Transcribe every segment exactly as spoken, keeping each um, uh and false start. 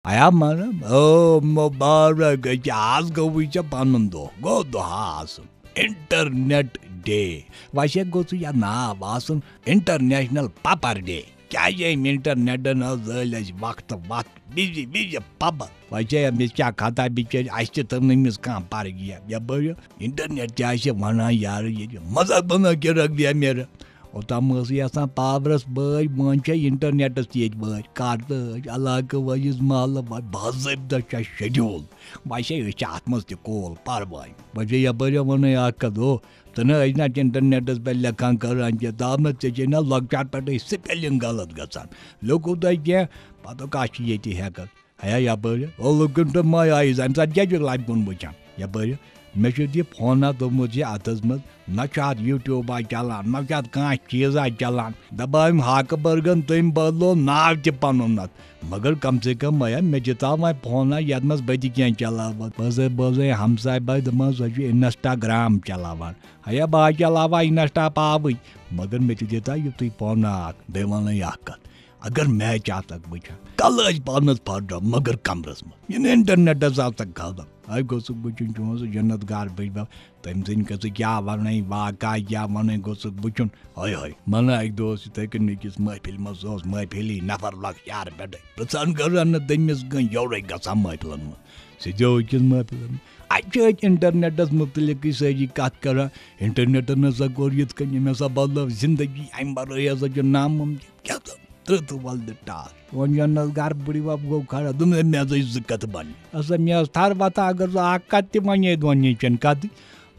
آیا مانم؟ او مبارک، أکیٛاہ آز گوٚوٕے ژےٚ پنُن دۄہ، گوٚو دۄہ آسُن۔ Internet day. ویسے گوٚژھ یتھ ناو آسُن انٹرنیشنل پپر ڈے۔ کیٛازِ أمۍ انٹرنیٹن حظ زٲلۍ اَسہِ وقتہٕ وقتہٕ بِجہِ بِجہِ پبر۔ ویسے أمِس کیٛاہ خطا بِچٲرۍ، اَسہِ تہِ تٔر نہٕ أمِس کانٛہہ پرگیہ۔ یپٲرۍ انٹرنیٹ تہِ آسہِ ونان یارٕ ییٚتہِ مذہب بنا کے رکھ دیا میرا۔ اوٚتام ٲسٕے آسان پاورس بٲج، وۄنۍ چھےٚ انٹرنیٹس تہِ ییٚتہِ بٲج۔ کر تہٕ ٲج، علاقہٕ وٲیِس، محلہٕ وٲیِس، باضٲبطہٕ چھےٚ شیڈیول۔ وۄنۍ چھےٚ أسۍ چھِ اتھ منٛز تہِ کول پرواے۔ وۄنۍ چھےٚ یپٲرۍ ونے اکھ کتھ، ہو، ژٕ نہ ٲسۍ نہ انٹرنیٹس پٮ۪ٹھ لیکھان کران کینٛہہ، داونس ژےٚ چھے نہ لۄکچار پٮ۪ٹھے سپیلنگ غلط گژھان۔ لیوٚکھُو تۄہہِ کینٛہہ، پتہٕ کتھ چھِ ییٚتہِ ہٮ۪کتھ۔ ہے یپٲرۍ، او لُکن تہٕ مایہِ آیہِ زن، ژٕ کیٛاہ چھُکھ لبہِ کُن وٕچھان؟ یپٲرۍ، مےٚ چھُ یہِ فونا دوٚپمُت یہِ اتھس منٛز، نہ چھُ اتھ یوٗٹیوبا چلان، نہ چھُ اتھ کانٛہہ چیٖزا چلان۔ دپان أمۍ ہاکہٕ برگن تٔمۍ بدلو ناو تہِ پنُن اتھ، مگر کم سے کم آیا مےٚ دِتاو وۄنۍ فونا یتھ منٛز بہٕ تہِ کینٛہہ چلاوٕ۔ بہٕ ٲسے، بہٕ ٲسے ہمساے باے دپان سۄ چھُ انسٹاگرام چلاوان۔ ہیا بہٕ ہا چلاوٕ ہا انسٹا پاوٕے، مگر مےٚ تہِ دِتاو یُتُے فونا اکھ۔ بیٚیہِ ونَے اکھ کتھ، اگر میچ آسکھ وٕچھان، کلہٕ ٲسۍ پانس پھاٹرا مگر کمرس منٛز، یہِ نہٕ انٹرنیٹس آسکھ خبر۔ ہے گوٚژھُکھ وٕچھُن چون سُہ جنت گار بٕڈبب، تٔمۍ سٕنٛدۍ قصہٕ کیٛاہ ونٕے، واقعہ کیٛاہ ونٕے، گوٚژھُکھ وٕچھُن۔ ہاے ہاے، منہ اکہِ دۄہ اوس یِتھے کٔنۍ أکِس محفلہِ منٛز، سُہ اوس محفلی نفر لۄکچارٕ پٮ۪ٹھے، پرژھان کٔر نہٕ تٔمِس کٕہٕنۍ، یورے گژھان محفلن منٛز، سیٚدیو أکِس محفلن منٛز۔ اتہِ چھِ أتھۍ انٹرنیٹس متعلقٕے سٲری کتھ کران، انٹرنیٹن ہسا کوٚر یِتھ کٔنۍ، أمۍ ہسا بدلٲو زندگی، امہِ ورٲے ہسا چھُ ناممکن۔ کیٛاہ تہٕ ترٕہ تہٕ ولدٕ ٹاس۔ وۄنۍ یَنہٕ حظ گرٕ بٕڈِ بب گوٚو کھڑا، دوٚپُن، "ہے، مےٚ حظ ٲسۍ زٕ کتھٕ وننہِ۔ ہسا مےٚ ٲس تھر وتھان، اگر ژٕ اکھ کتھ تہِ ونے، دۄن نِچن کتھٕے۔"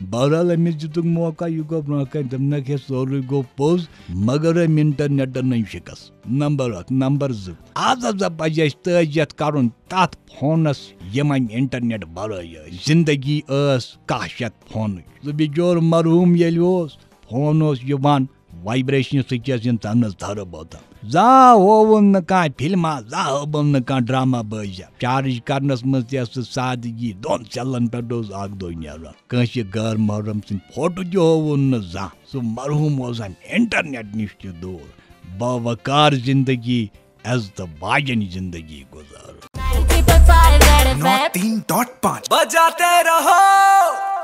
بہرحال، أمِس دِتُکھ موقع، یہِ گوٚو برونٛہہ کنہِ، دوٚپنکھ، "ہے، سورُے گوٚو پوٚز، مگر أمۍ انٹرنیٹن أنۍ شکست۔" نمبر اکھ۔ نمبر زٕ، آز ہسا پزِ اَسہِ تعزیت کرُن تتھ فونس، یِم أمۍ انٹرنیٹ ورٲے ٲسۍ۔ زندگی ٲس کاہ شیتھ فونٕچ۔ سُہ بِچور مرحوم ییٚلہِ اوس، فون اوس یِوان، وایبریشنہِ سۭتۍ ٲس انسانس تھرٕ بوتل۔ زانٛہہ ہووُن نہٕ کانٛہہ فلما، زانٛہہ ہووُن نہٕ کانٛہہ ڈرامہ بٲزیہ۔ چارج کرنس منٛز تہِ ٲس سُہ سادگی، دۄن سیلن پٮ۪ٹھ اوس اکھ دۄہ نیران۔ کٲنٛسہِ غٲر محرم سٕنٛدۍ فوٹو تہِ ہووُن نہٕ زانٛہہ۔ سُہ مرحوم اوس امہِ انٹرنیٹ نِش تہِ دوٗر۔ باوقار زندگی، عزتہٕ واجٮ۪ن زندگی گُزارُن۔ نو تین ڈاٹ پانچ بجاتے رہو۔